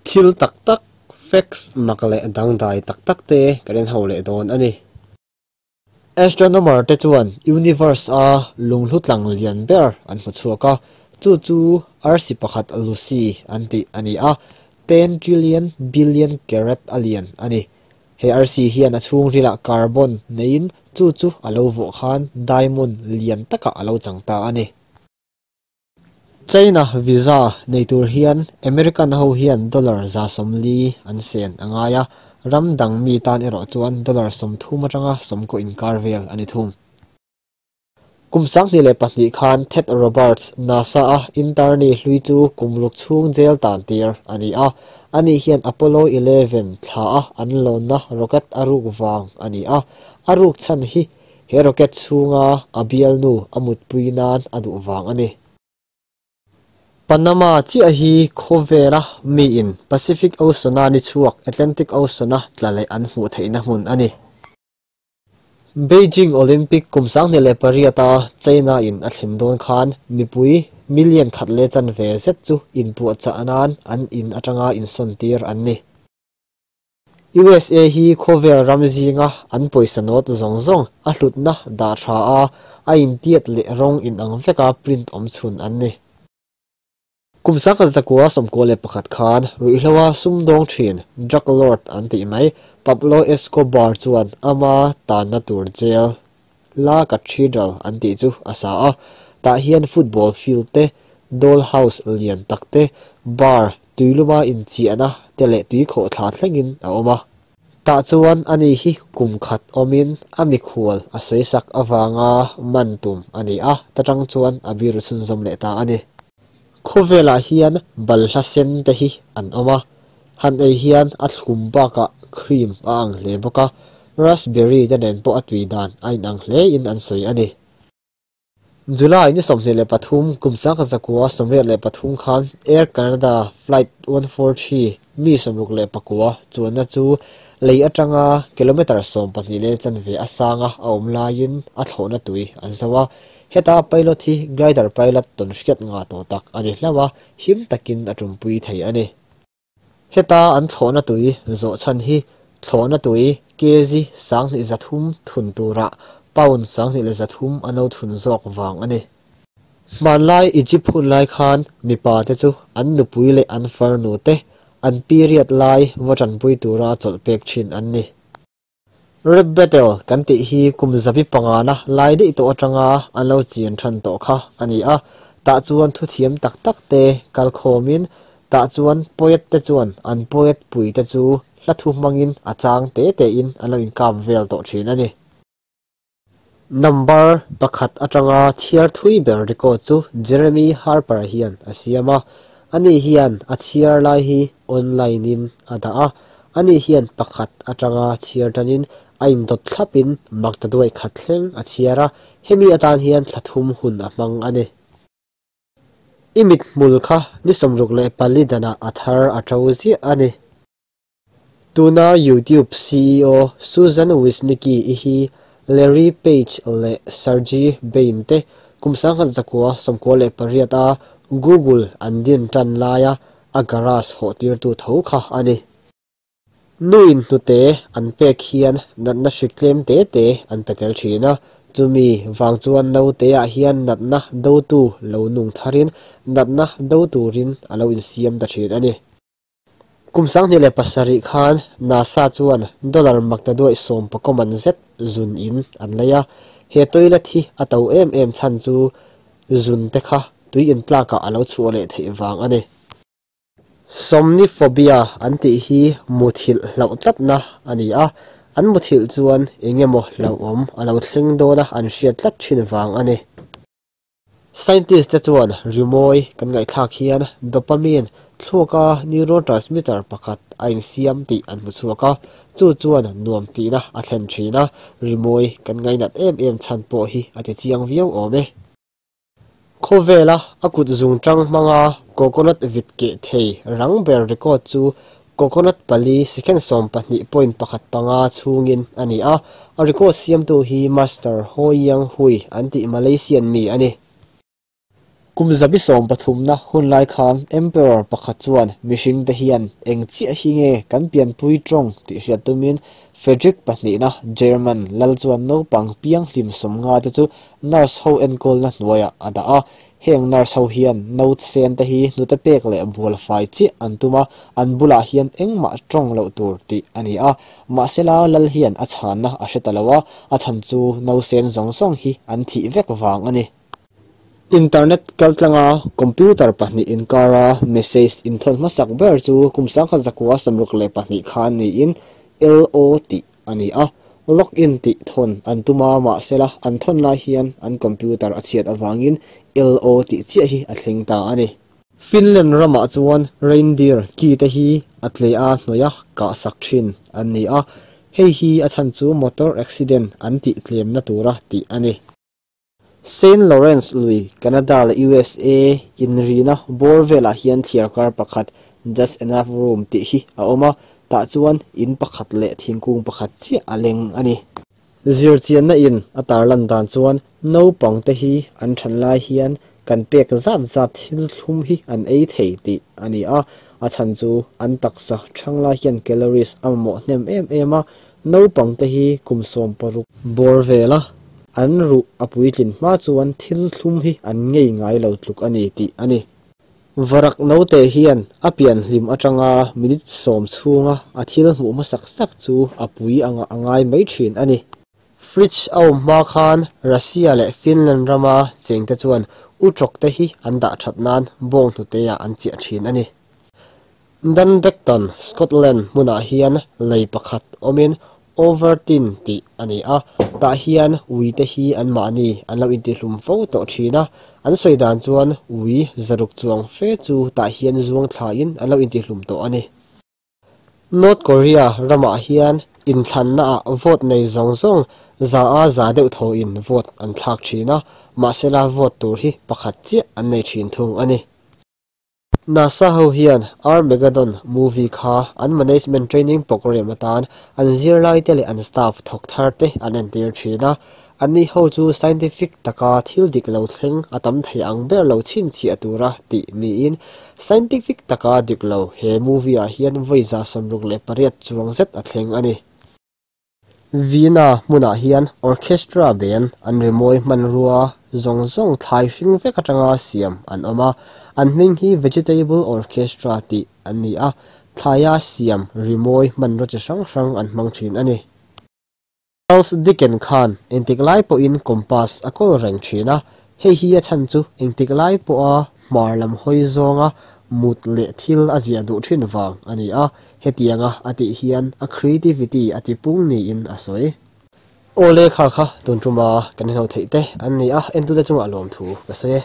Thil tak tak, facts, mak leh dangdai tak tak te kan en ho leh dawn a ni. Astronomer te chuan universe a lunghlu tlang lian ber an hmu chhuak a, chu chu arsi pakhat Lucy an tih a ni a, ten trillion billion carat a lian a ni. He arsi hian a chhungrilah carbon neiin chu chu a lo vawh khan diamond lian takah a lo chang ta a ni. China visa nei tur hian American ho hian dollar 140 an sen a ngai a, ram dang mi tan erawh chuan dollar 30 atanga 90 inkar vel a ni thung. Kum 2002 khan Ted Roberts NASA a intern hlui chu kum ruk chhung jail tan tir a ni a, ani hian Apollo 11 thla a an lawnna rocket a ruk vang a ni a, a ruk chhan hi he rocket chhunga a bialnu a mutpui nan a duh vang a ni. Panama chiah hi khawvela mi in Pacific Ocean a ni chhuak Atlantic Ocean a tla leh an hmuh theihna hmun a ni. Beijing Olympic kum 2008 a China in a thlen dawn khan mipui million khat le chan ve zet chu inpuah chah nan an in atanga insawn tir an ni. USA hi khawvel ram zinga an pawisa note zawng zawng a hlutna dah tha a a intiat leh rawng in ang veka print awm chhun an ni. Kum 1991 khan ruihhloa sumdawng thin drug lord an tih mai Pablo Escobar chuan ama tanna tur jail La Cathedral an tih chu a sa a, tah hian football field te, doll house lian tak te, bar tuiluma inchiahna te leh tui khawh thla thlengin a awm a. Tah chuan ani hi kum khat awmin a mikhual a sawisak avanga man tum a ni a, ta tang chuan a biru chhunzawm leh ta a ni. Khawvelah hian balhla sen te hi an awm a, han ei hian a thlum bakah cream a ang hle bawk a, raspberry te nen pawh a tui dan a inang hle in an sawi a ni. July ni 23 kum 1983 khan Air Canada flight 143 mi 69 chuanna chu lei atanga kilometer 12 le chanve a sanga a awm laiin a thlawhna tui an zo a, heta pilot hi glider pilot tawn hriat nga tawh tak a ni hlauh a, him takin a tumpui thei a ni. Heta an thlawhna tui zawh chhan hi thlawhna tui kg 2300 thun tura pound 2300 a no thun zawk vang a ni. Hmanlai Egypt hun lai khan mipa te chu an nupui leh an farnu te an period lai va tanpui tura chawlh pek thin an ni. Rap battle kan tih hi kum zabi pangana lai daih tawh atanga an lo chian than tawh kha a ni a, tah chuan thu thiam tak tak te kal khawmin tah chuan poet te chuan an poet pui te chu hla thu hmangin a chang te te in an lo inkap vel tawh thin a ni. Number pakhat atanga chhiar thui ber record chu Jeremy Harper hian a siam a, ani hian a chhiar lai hi online in a dah a, ani hian pakhat atanga chhiar tanin a indawt thlapin makta duai khat thleng a chhiar a, hemi atan hian thla thum hun a hmang a ni. I mit hmul kha ni 64 dana a thar a to ziah a ni. Tuna YouTube CEO Susan Wojcicki i hi Larry Page leh Sergey Brin te kum 1998 a Google an din tan laia a garage hawh tirtu tho kha a ni. Nuin hnute an pek hian natna hrik tlem te te an petel thin a, chumi wang chuan no te ah hian natna do tu lo nung tharin natna do turin a lo insiam ta thin a ni. Kum 2007 khan NASA chuan dollar makta duai sawm pakoman zet zun in an lei a, he toilet hi a to em em chhan chu zun te kha tui in tlakah a lo chhuah leh theih vang a ni. Somniphobia an tih hi muthilh hlauh tlatna a ni a, an muthilh chuan engemaw hlauhawm a lo thleng dawn a an hriat tlat thin vang a ni. Scientist te chuan rimawi kan ngaihthlak hian dopamine thluaka neurotransmitter pakhat a insiam tih an hmu chhuak a, chu chuan nuam tihna a thlen thin a, rimawi kan ngainat em em chhan pawh hi a ti chiang viau awm e. Khawvela a kut zung tang hmanga coconut vit ke thei rang ber record chu coconut pali second 12.15 chhungin a ni a, a record siamtu hi Master Ho Yang Hui an tih Malaysian mi a ni. Kum zabi 13na hun lai khan Emperor pakhat chuan mihringte hian eng chiah hi nge kan pianpui tawng tih hriat tumin Frederick pahnihna German lal chuan naupang piang hlim 50 te chu nurse ho enkawlna hnuaiah a dah a. Heng nurse ho hian nausen te hi hnute pek leh bual fai chiah an tum a, an bulah hian engmah tawng loh tur tih a ni a. Mahsela lal hian a chhanna a hre ta lo a, a chhan chu nausen zawng zawng hi an thih vek vang a ni. Internet kaltlanga computer pahnih inkara message inthawn hmasak ber chu kum 1962 khan niin LO tih a ni a. Login tih thawn an tum a, mahsela an thawn lai hian an computer a chhiat avangin LO tih chiah hi a thleng ta a ni. Finland ramah chuan reindeer ki te hi a tle a hnuaia kah sak thin an ni a, hei hi a chhan chu motor accident an tih tlemna tura tih a ni. Saint Lawrence lui, Canada leh USA inrina bawr velah hian thliarkar pakhat Just Enough Room tih hi a awm a, tah chuan in pakhat leh thingkung pakhat chiah a leng a ni. Zirchianna in a tarlan dan chuan naupang te hi an than lai hian kan pek zat zat thil thlum hi an ei thei tih a ni a, a chhan chu an taksa thang lai hian calories a mamawh hnem em em a, naupang te hi kum 16 bawr vela an ruh a puitlin hma chuan thil thlum hi an ngei ngai lo tluk a ni tih a ni. Varak naute hian a pian hlim atanga minute 10 chhunga a thil hmuh hmasak sak chu a pui anga a ngai mai thin a ni. Fridge a awm hma khan Russia leh Finland rama chengte chuan utrawk te hi an dah that nan bawng hnuteah an chiah thin a ni. Dunbeckton, Scotland hmunah hian lei pakhat awmin Overton tih a ni a, tah hian ui te hi an mahni an lo intihlum fo tawh thin a, an sawi dan chuan ui zaruk chuang fe chu tah hian zuang thlain an lo intihlum tawh a ni. North Korea ramah hian inthlanna ah vote nei zawng zawng za a za deuh thoin vote an thlak thin a, mahsela vote tur hi pakhat chiah an nei thin thung a ni. NASA ho hian Armageddon movie kha an management training program atan an zirlai te leh an staff thawk thar te an entir thin a, anni ho chu scientific taka thil dik lo thleng a tam thei ang ber lo chhinchhiah tura tih niin scientific taka dik lo he movie ah hian vawi 68 chuang zet a thleng a ni. Vienna hmunah hian orchestra band an rimawi hmanrua zawng zawng thlai hring vek atanga siam an awm a, an hming hi Vegetable Orchestra tih an ni a, thlaia siam rimawi hmanraw chi hrang hrang an hmang thin a ni. Charles Dickens khan engtik lai pawhin compass a kawl reng thin a, hei hi a chhan chu engtik lai pawha hmar lam hawi zawnga mut leh thil a ziah duh thin vang a ni a, hetianga a tih hian a creativity a tipung niin a sawi. Awle kha kha tun tuma kan hno theih te an ni a, entute chungah lawm thu ka sawi e.